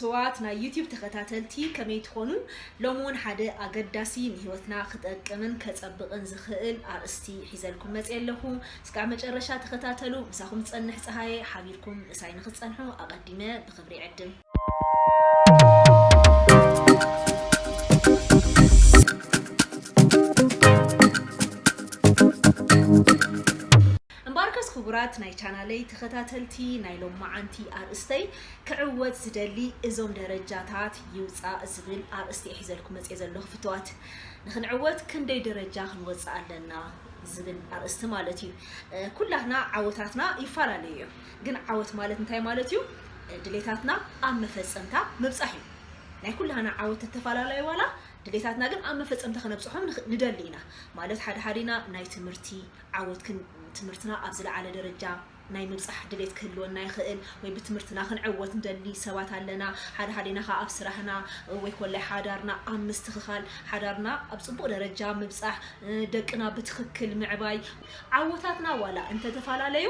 ስዋት ናይ ዩቲዩብ ተኸታተልቲ ከመይ ትኾኑ? ሎም እውን ሓደ ኣገዳሲ ንህይወትና ክጠቅምን ከጸብቕን ዝኽእል ኣርእስቲ ሒዘልኩም መጽእ ኣለኹ። እስካብ መጨረሻ ተኸታተሉ። ምሳኹም ዝጸንሕ ጸሃየ፣ ሓቢርኩም ምሳይ ንኽትጸንሑ ኣቐዲመ ብኽብሪ ዕድም። እምበኣርከስ ክቡራት ናይ ቻናለይ ተኸታተልቲ፣ ናይ ሎማዓንቲ ኣርእስተይ ክዕወት ዝደሊ እዞም ደረጃታት ይውፃእ ዝብል ኣርእስቲ እየ ሒዘልኩም መፅየ ዘለኹ ፍትዋት። ንኽንዕወት ክንደይ ደረጃ ክንወፅእ ኣለና ዝብል ኣርእስቲ ማለት እዩ። ኩላትና ዓወታትና ይፈላለዩ እዮም። ግን ዓወት ማለት እንታይ ማለት እዩ? ድሌታትና ኣብ መፈፀምታ ምብፃሕ እዩ። ናይ ኩላህና ዓወት ተተፈላለዩ ዋላ ድሌታትና ግን ኣብ መፈፀምታ ክነብፅሖም ንደሊ ኢና። ማለት ሓደ ሓዲና ናይ ትምህርቲ ዓወት ትምህርትና ኣብ ዝለዓለ ደረጃ ናይ ምብፃሕ ድሌት ክህልወና ይኽእል፣ ወይ ብትምህርትና ክንዕወት ንደሊ ሰባት ኣለና። ሓደ ሓዲና ከዓ ኣብ ስራሕና ወይ ኮላይ ሓዳርና ኣብ ምስትኽኻል፣ ሓዳርና ኣብ ፅቡቕ ደረጃ ምብፃሕ፣ ደቅና ብትኽክል ምዕባይ። ዓወታትና ዋላ እንተተፈላለዩ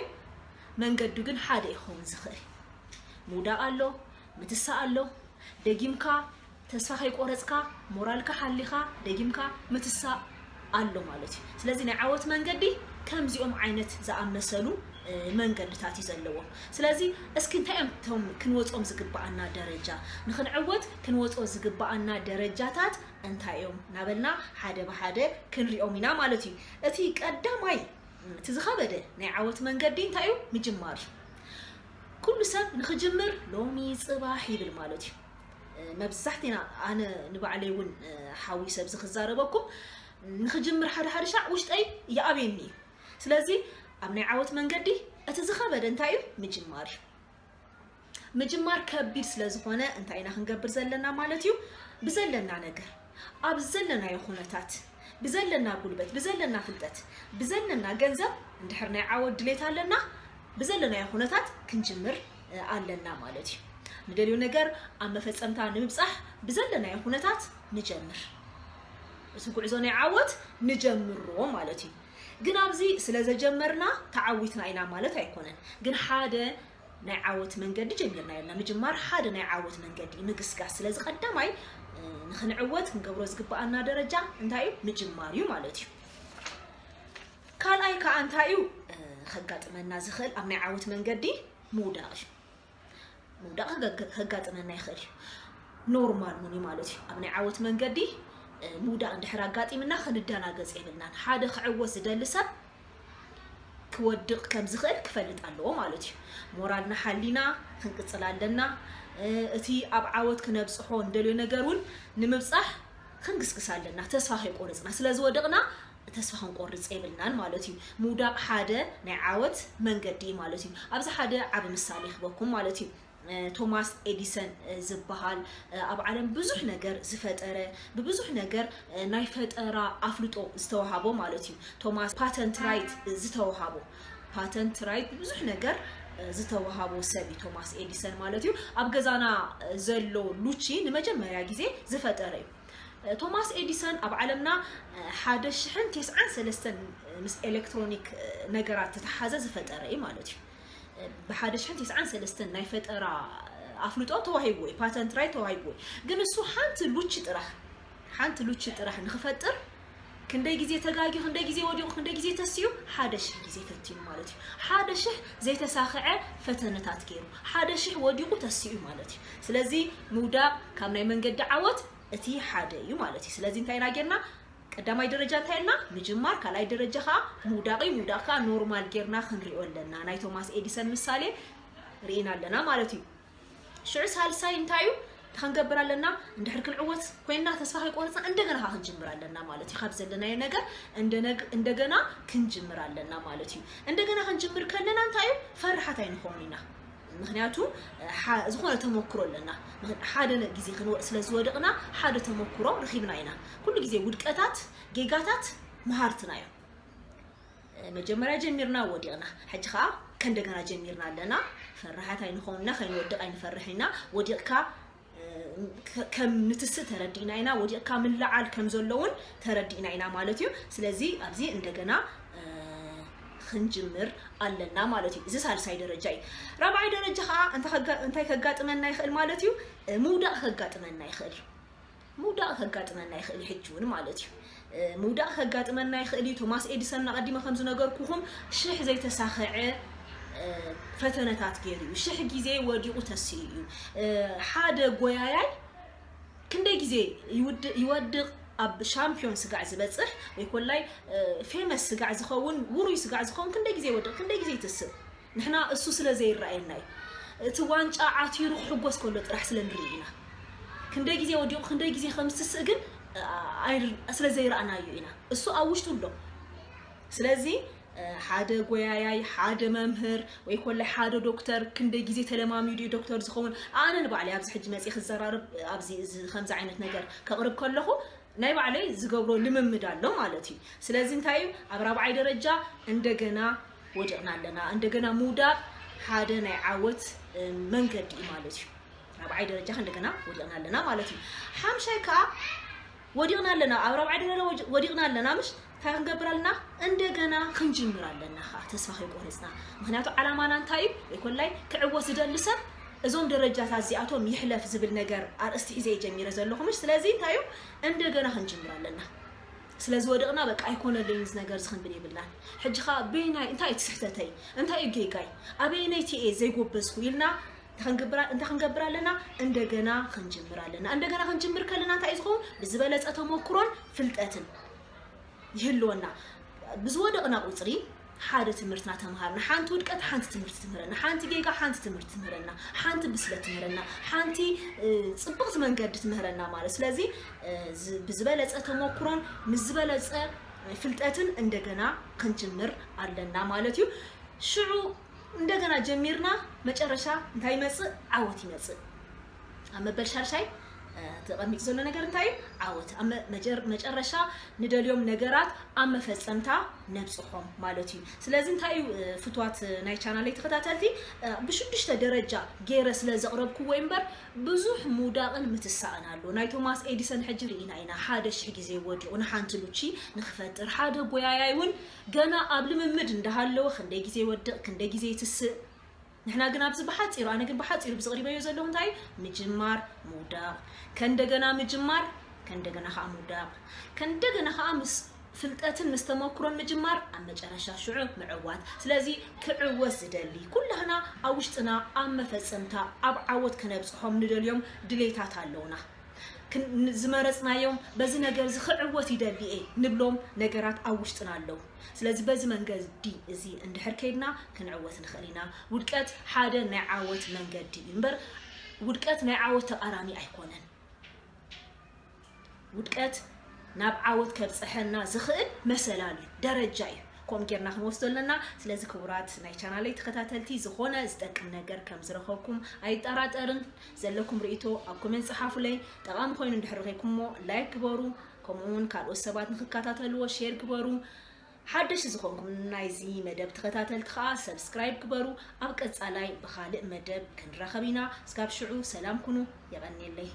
መንገዱ ግን ሓደ ይኸውን ዝኽእል። ምውዳቕ ኣሎ፣ ምትሳእ ኣሎ። ደጊምካ ተስፋ ከይቆረፅካ ሞራልካ ሓሊኻ ደጊምካ ምትሳእ ኣሎ ማለት እዩ። ስለዚ ናይ ዓወት መንገዲ ከምዚኦም ዓይነት ዝኣመሰሉ መንገድታት እዩ ዘለዎ። ስለዚ እስኪ እንታይ እዮም እቶም ክንወፅኦም ዝግባኣና ደረጃ? ንክንዕወት ክንወፅኦ ዝግባኣና ደረጃታት እንታይ እዮም እናበልና ሓደ ብሓደ ክንሪኦም ኢና ማለት እዩ። እቲ ቀዳማይ እቲ ዝኸበደ ናይ ዓወት መንገዲ እንታይ እዩ? ምጅማር እዩ። ኩሉ ሰብ ንኽጅምር ሎሚ ጽባሕ ይብል ማለት እዩ። መብዛሕትና ኣነ ንባዕለይ እውን ሓዊ ሰብ ዝኽዛረበኩም ንኽጅምር ሓደ ሓደ ሻዕ ውሽጠይ ይኣብየኒ እዩ። ስለዚ ኣብ ናይ ዓወት መንገዲ እቲ ዝኸበደ እንታይ እዩ? ምጅማር እዩ። ምጅማር ከቢድ ስለ ዝኾነ እንታይ ኢና ክንገብር ዘለና ማለት እዩ? ብዘለና ነገር፣ ኣብ ዘለናዮ ኩነታት፣ ብዘለና ጉልበት፣ ብዘለና ፍልጠት፣ ብዘለና ገንዘብ፣ እንድሕር ናይ ዓወት ድሌት ኣለና፣ ብዘለናዮ ኩነታት ክንጅምር ኣለና ማለት እዩ። ንደልዮ ነገር ኣብ መፈጸምታ ንምብጻሕ ብዘለናዮ ኩነታት ንጀምር። እቲ ጉዕዞ ናይ ዓወት ንጀምሮ ማለት እዩ። ግን ኣብዚ ስለ ዘጀመርና ተዓዊትና ኢና ማለት ኣይኮነን። ግን ሓደ ናይ ዓወት መንገዲ ጀሚርና ኣለና። ምጅማር ሓደ ናይ ዓወት መንገዲ እዩ፣ ምግስጋስ። ስለዚ ቀዳማይ ንኽንዕወት ክንገብሮ ዝግባኣና ደረጃ እንታይ እዩ? ምጅማር እዩ ማለት እዩ። ካልኣይ ከዓ እንታይ እዩ? ከጋጥመና ዝኽእል ኣብ ናይ ዓወት መንገዲ ምውዳቕ እዩ። ምውዳቕ ከጋጥመና ይኽእል እዩ። ኖርማል እውን እዩ ማለት እዩ። ኣብ ናይ ዓወት መንገዲ ምውዳቕ እንድሕር ኣጋጢምና ክንደናገጽ የብልናን። ሓደ ክዕወት ዝደሊ ሰብ ክወድቕ ከም ዝኽእል ክፈልጥ ኣለዎ ማለት እዩ። ሞራልና ሓሊና ክንቅጽል ኣለና። እቲ ኣብ ዓወት ክነብጽሖ እንደልዮ ነገር እውን ንምብጻሕ ክንግስግስ ኣለና። ተስፋ ከይቆረጽና፣ ስለ ዝወደቕና ተስፋ ክንቆርጽ የብልናን ማለት እዩ። ምውዳቕ ሓደ ናይ ዓወት መንገዲ እዩ ማለት እዩ። ኣብዚ ሓደ ዓቢ ምሳሌ ክበኩም ማለት እዩ። ቶማስ ኤዲሰን ዝበሃል ኣብ ዓለም ብዙሕ ነገር ዝፈጠረ፣ ብብዙሕ ነገር ናይ ፈጠራ ኣፍልጦ ዝተዋሃቦ ማለት እዩ። ቶማስ ፓተንት ራይት ዝተዋሃቦ፣ ፓተንት ራይት ብብዙሕ ነገር ዝተዋሃቦ ሰብ እዩ ቶማስ ኤዲሰን ማለት እዩ። ኣብ ገዛና ዘሎ ሉቺ ንመጀመርያ ግዜ ዝፈጠረ እዩ። ቶማስ ኤዲሰን ኣብ ዓለምና ሓደ ሽሕን ተስዓን ሰለስተን ምስ ኤሌክትሮኒክ ነገራት ዝተሓዘ ዝፈጠረ እዩ ማለት እዩ። ብሓደ ሽሕን ተስዓን ሰለስተን ናይ ፈጠራ ኣፍልጦ ተዋሂብዎ እዩ፣ ፓተንት ራይት ተዋሂብዎ እዩ። ግን እሱ ሓንቲ ሉቺ ጥራሕ፣ ሓንቲ ሉቺ ጥራሕ ንክፈጥር ክንደይ ግዜ ተጋግዩ፣ ክንደይ ግዜ ወዲቑ፣ ክንደይ ግዜ ተሲኡ፣ ሓደ ሽሕ ግዜ ፈቲኑ ማለት እዩ። ሓደ ሽሕ ዘይተሳኽዐ ፈተነታት ገይሩ፣ ሓደ ሽሕ ወዲቑ ተሲኡ ማለት እዩ። ስለዚ ምውዳቕ ካብ ናይ መንገዲ ዓወት እቲ ሓደ እዩ ማለት እዩ። ስለዚ እንታይ ኢና ጌርና? ቀዳማይ ደረጃ እንታይ ኢልና? ምጅማር። ካልኣይ ደረጃ ከዓ ምውዳቕ እዩ። ምውዳቕ ከዓ ኖርማል ጌርና ክንሪኦ ኣለና። ናይ ቶማስ ኤዲሰን ምሳሌ ርኢና ኣለና ማለት እዩ። ሽዑ ሳልሳይ እንታይ እዩ? እንታይ ክንገብር ኣለና? እንድሕር ክንዕወት ኮይንና ተስፋ ከይቆረፅና እንደገና ከዓ ክንጅምር ኣለና ማለት እዩ። ካብ ዘለናዮ ነገር እንደነግ-፣ እንደገና ክንጅምር ኣለና ማለት እዩ። እንደገና ክንጅምር ከለና እንታይ እዩ? ፈራሓት ኣይንኸውን ኢና። ምኽንያቱ፣ ሓ-፣ ዝኾነ ተመክሮ ኣለና። ምኽ-፣ ሓደ ነ-፣ ግዜ ክንወ-፣ ስለ ዝወደቕና ሓደ ተመክሮ ረኺብና ኢና። ኩሉ ግዜ ውድቀታት፣ ጌጋታት መሃርትና እዮም። መጀመርያ ጀሚርና ወዲቕና፣ ሕጂ ኸኣ ከእንደገና ጀሚርና ኣለና። ፈራሓት ኣይንኸውን ኢና፣ ከይንወድቕ ኣይንፈርሕ ኢና። ወዲቕካ፣ ከ-፣ ከም ንትስእ ተረዲእና ኢና። ወዲቕካ ምልዓል ከም ዘሎ እውን ተረዲእና ኢና ማለት እዩ። ስለዚ ኣብዚ እንደገና፣ እ፣ ክንጅምር ኣለና ማለት እዩ። እዚ ሳልሳይ ደረጃ እዩ። ራብዓይ ደረጃ ከዓ እንታይ ከጋጥመና ይኽእል ማለት እዩ? ምውዳቕ ከጋጥመና ይኽእል እዩ። ምውዳቕ ከጋጥመና ይኽእል እዩ ሕጂ እውን ማለት እዩ። ምውዳቕ ከጋጥመና ይኽእል እዩ። ቶማስ ኤዲሰን ኣቐዲመ ከም ዝነገርኩኹም ሽሕ ዘይተሳኸዐ ፈተነታት ገይሩ እዩ። ሽሕ ግዜ ወዲቑ ተሲኡ እዩ። ሓደ ጎያያይ ክንደይ ግዜ ይወድቕ ኣብ ሻምፒዮን ስጋዕ ዝበፅሕ ወይ ኮላይ ፌመስ ስጋዕ ዝኸውን ውሩይ ስጋዕ ዝኸውን ክንደይ ግዜ ይወድቕ ክንደይ ግዜ ይትስእ? ንሕና እሱ ስለ ዘይረኣየና እዩ። እቲ ዋንጫ ዓቲሩ ክሕጎስ ከሎ ጥራሕ ስለ ንርኢ ኢና። ክንደይ ግዜ ወዲቑ ክንደይ ግዜ ከም ዝትስእ ግን ስለ ዘይረኣናዮ ኢና። እሱ ኣብ ውሽጡ ኣሎ። ስለዚ ሓደ ጎያያይ ሓደ መምህር ወይ ኮለ ሓደ ዶክተር ክንደይ ግዜ ተለማሚዱ እዩ ዶክተር ዝኸውን? ኣነ ንባዕለይ ኣብዚ ሕጂ መፅእ ክዘራርብ ኣብዚ ከምዚ ዓይነት ነገር ከቕርብ ከለኹ ናይ ባዕለይ ዝገብሮ ልምምድ ኣሎ ማለት እዩ። ስለዚ እንታይ እዩ ኣብ ራብዓይ ደረጃ እንደገና ወዲቕና ኣለና። እንደገና ምውዳቕ ሓደ ናይ ዓወት መንገዲ እዩ ማለት እዩ። ራብዓይ ደረጃ እንደገና ወዲቕና ኣለና ማለት እዩ። ሓምሻይ ከዓ ወዲቕና ኣለና ኣብ ራብዓይ ደረጃ ወዲቕና ኣለና ምሽ እንታይ ክንገብር ኣለና? እንደገና ክንጅምር ኣለና ከዓ ተስፋ ከይቆረፅና። ምክንያቱ ዓላማና እንታይ እዩ? ወይ ኮላይ ክዕወት ዝደሊ ሰብ እዞም ደረጃታት እዚኣቶም ይሕለፍ ዝብል ነገር ኣርእስቲ ሒዘ ጀሚረ ዘለኹ ምሽ። ስለዚ እንታይ እዩ እንደገና ክንጅምር ኣለና። ስለዚ ወደቕና በቃ ኣይኮነልኝ እዚ ነገር እዚ ክንብል የብልናን። ሕጂ ከዓ በይናይ እንታይ እቲ ስሕተተይ እንታይ እዩ ጌጋይ ኣበይነይቲ እየ ዘይጎበዝኩ ኢልና እንታይ ክንገብር ኣለና? እንደገና ክንጅምር ኣለና። እንደገና ክንጅምር ከለና እንታይ እዩ ዝኸውን? ብዝበለፀ ተመክሮን ፍልጠትን ይህልወና። ብዝወደቕና ቁፅሪ ሓደ ትምህርትና ተምሃርና። ሓንቲ ውድቀት ሓንቲ ትምህርቲ ትምህረና፣ ሓንቲ ጌጋ ሓንቲ ትምህርቲ ትምህረና፣ ሓንቲ ብስለት ትምህረና፣ ሓንቲ ፅብቕቲ መንገዲ ትምህረና ማለት። ስለዚ ብዝበለፀ ተመክሮን ምስ ዝበለፀ ፍልጠትን እንደገና ክንጅምር ኣለና ማለት እዩ። ሽዑ እንደገና ጀሚርና መጨረሻ እንታይ ይመፅእ? ዓወት ይመፅእ። ኣብ መበል ሻድሻይ ተቐሚጡ ዘሎ ነገር እንታይ እዩ? ዓወት። መጨረሻ ንደልዮም ነገራት ኣብ መፈፀምታ ነብፅሖም ማለት እዩ። ስለዚ እንታይ እዩ ፍትዋት ናይ ቻናለይ ተኸታተልቲ ብሽዱሽተ ደረጃ ገይረ ስለ ዘቕረብኩዎ እምበር ብዙሕ ምውዳቕን ምትሳእን ኣሎ። ናይ ቶማስ ኤዲሰን ሕጂ ርኢና ኢና። ሓደ ሽሕ ግዜ ወዲቑ ንሓንቲ ሉቺ ንክፈጥር ሓደ ጎያያይ እውን ገና ኣብ ልምምድ እንዳሃለወ ክንደይ ግዜ ይወድቕ ክንደይ ግዜ ይትስእ። ንሕና ግን ኣብዚ ብሓፂሩ ኣነ ግን ብሓፂሩ ብዝቕሪበዮ ዘለኹ እንታይ ምጅማር ምውዳቕ ከእንደገና ምጅማር ከእንደገና ከዓ ምውዳቕ ከእንደገና ከዓ ምስ ፍልጠትን ምስ ተመክሮን ምጅማር ኣብ መጨረሻ ሽዑ ምዕዋት። ስለዚ ክዕወት ዝደሊ ኩላህና ኣብ ውሽጥና ኣብ መፈፀምታ ኣብ ዓወት ክነብፅሖም ንደልዮም ድሌታት ኣለውና። ዝመረፅናዮም በዚ ነገር እዚ ክዕወት ይደሊ እየ ንብሎም ነገራት ኣብ ውሽጥና ኣለዉ። ስለዚ በዚ መንገዲ እዚ እንድሕር ከይድና ክንዕወት ንኽእል ኢና። ውድቀት ሓደ ናይ ዓወት መንገዲ እዩ እምበር ውድቀት ናይ ዓወት ተቓራኒ ኣይኮነን። ውድቀት ናብ ዓወት ከብፀሐና ዝኽእል መሰላል እዩ፣ ደረጃ እዩ። ከምኡ ጌርና ክንወስዶ ኣለና። ስለዚ ክቡራት ናይ ቻናለይ ተኸታተልቲ ዝኾነ ዝጠቅም ነገር ከም ዝረኸብኩም ኣይጠራጠርን። ዘለኩም ርእይቶ ኣብ ኮሜንት ጸሓፉለይ። ጠቓሚ ኮይኑ እንድሕር ረኺብኩሞ ላይክ ግበሩ። ከምኡ እውን ካልኦት ሰባት ንክከታተልዎ ሼር ግበሩ። ሓደሽ ዝኾንኩም ናይዚ መደብ ተኸታተልቲ ከዓ ሰብስክራይብ ግበሩ። ኣብ ቀጻላይ ብኻልእ መደብ ክንራኸብ ኢና። እስካብ ሽዑ ሰላም ኩኑ። የቐንየለይ።